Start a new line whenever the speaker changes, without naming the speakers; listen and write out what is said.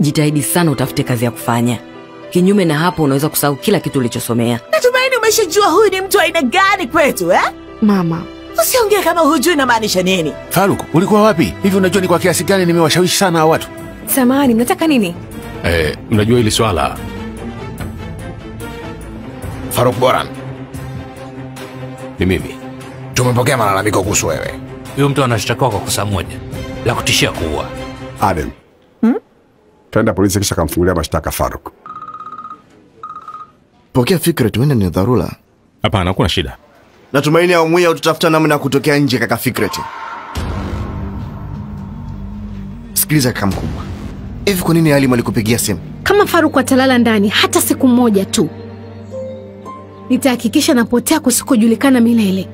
Jitahidi sana utafute kazi ya kufanya. Kinyume na hapo unaweza kusahau kila kitu ulichosomea.
Natumaini umeshajua huyu ni mtu aina gani kwetu, eh?
Mama,
usiongee kama hujui namaanisha nini.
Faruk, ulikuwa wapi? Hivi unajua ni kwa kiasi gani nimewashawishi sana hao watu?
Samahani, mnataka nini?
Mnajua hili swala.
Faruk Boran.
Ni mimi.
Tumepokea malalamiko kuhusu wewe.
Huyu mtu anashtakiwa kwa kosa moja la kutishia kuua.
Adem. Tenda polisi kisha kamfungulia mashtaka Faruk.
Pokea fikra tuende ni dharura.
Hapana, hakuna shida.
Natumaini aumia utatafuta namna ya kutokea nje kaka Fikret. Sikiliza kaka mkubwa. Hivi kwa nini Halim alikupigia simu?
Kama Faruk atalala ndani hata siku moja tu, nitahakikisha napotea kusikojulikana milele.